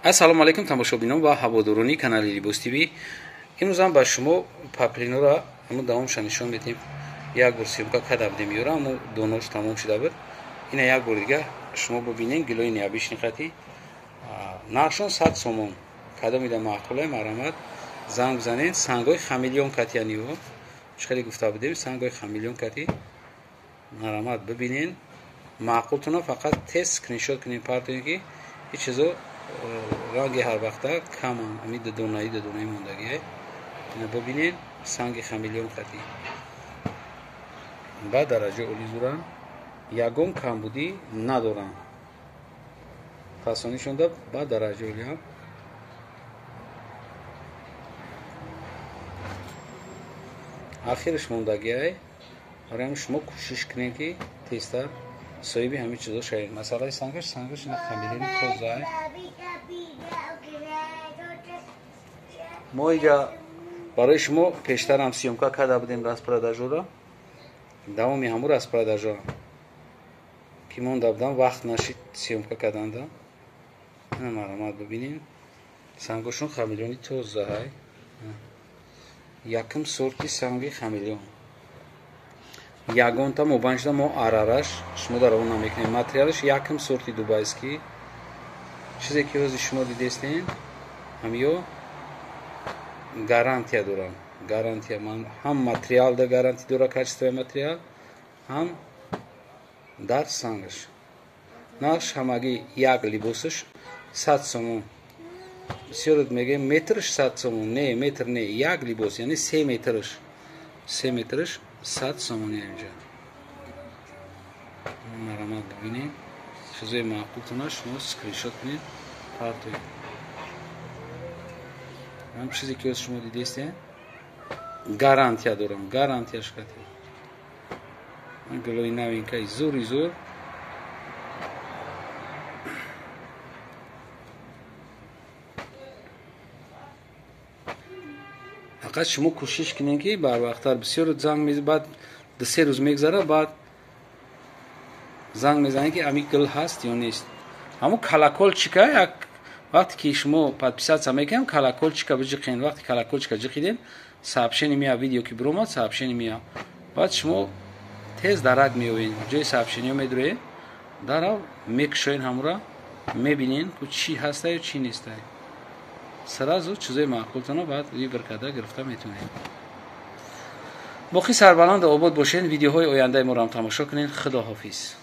Ассалому алайкум тамошобинон ва ҳаводорони канали Либос ТВ. Имрӯзам ба шумо паплинора ҳамун давомша нишон медиҳем. Як бор съёмка карда будем ёра, аммо донош тамом шуда буд. Ина як бор дига шумо бибинед гилои необычный қати. Нархшон 100 сомон. Кадомида маъқулай марҳамат занг бизанед. Сангои хамелеон кати яниво. Чӣ хеле гуфта будем, сангои хамелеон кати. Марҳамат бибинед. Маъқултуна фақат тез скриншот кунед партоед ки ҳеҷ чизо ранги ҳар вақта камам, ами дудонаи дудонаи мондагие. Ина бибинед санги хамелеон хати. Ба дараҷаи олӣ зуранд, ягон камбудӣ надоранд. Фасонишонда ба дараҷаи олиам. Ахираш мондагиай. Барои ҳамин шумо кӯшиш кунед ки тезтар соҳиби ҳамин чизо шавед. Масъалаи сангаш, сангаш ина хамелеони тозаай. Мо инҷа барои шумо пештарам съёмка карда будем распродажора. Давоми ҳамун распродажа ки монда будам, вақт нашид съёмка карданда. Ина марҳамат бибинед. Сангошон хамелеони тозаай. Якум сорти санги хамелеон. Ягонта мобайн шуда мо арараш шумо дар он намекунем. Материалаш якум сорти дубайский. Чизе ки ҳозир шумо дидестен, ҳамиё гарантия дорам. Гарантия ман ҳам материал да гарантия дора, качествои материал, ҳам дар сангаш. Нархш ҳамагӣ як либосаш 100 сомон. Бисёр мегӯем метрш 100 сомон. Не, метр не, як либос, яъне 3 метрш. 3 метрш 100 сомон инҷа. Марҳамат бибинед. Чизои маъқултона шумо скриншот кунед, партоед. Ҳам чизе ки ҳозир шумо дидестед, гарантия дорам, гарантияш кати. Гилои новинкаи зури зур. Фақат шумо кӯшиш кунед ки барвақттар бисёр занг мезанед, баъд 2-3 рӯз мегзара, баъд занг мезанед ки ами гил ҳаст ё нест. Ҳамун колокольчика як вақте ки шумо подписаться мекунем, колокольчика биҷиқен. Вақте колокольчика ҷиқидем, сообщение мея, видео ки биромад, сообщение мея. Баъд шумо тез дарак меоед, ҷои сообщениё медуроед, дарав мекушоед ҳамура, мебинед ку чӣ ҳаста ё чӣ неста. Сразу чизои маъқултона баъд выбор карда гирифта метавонед. Боқӣ сарбаланд обод бошед, видеоҳои ояндаи моро ҳам тамошо кунед. Худо ҳофиз.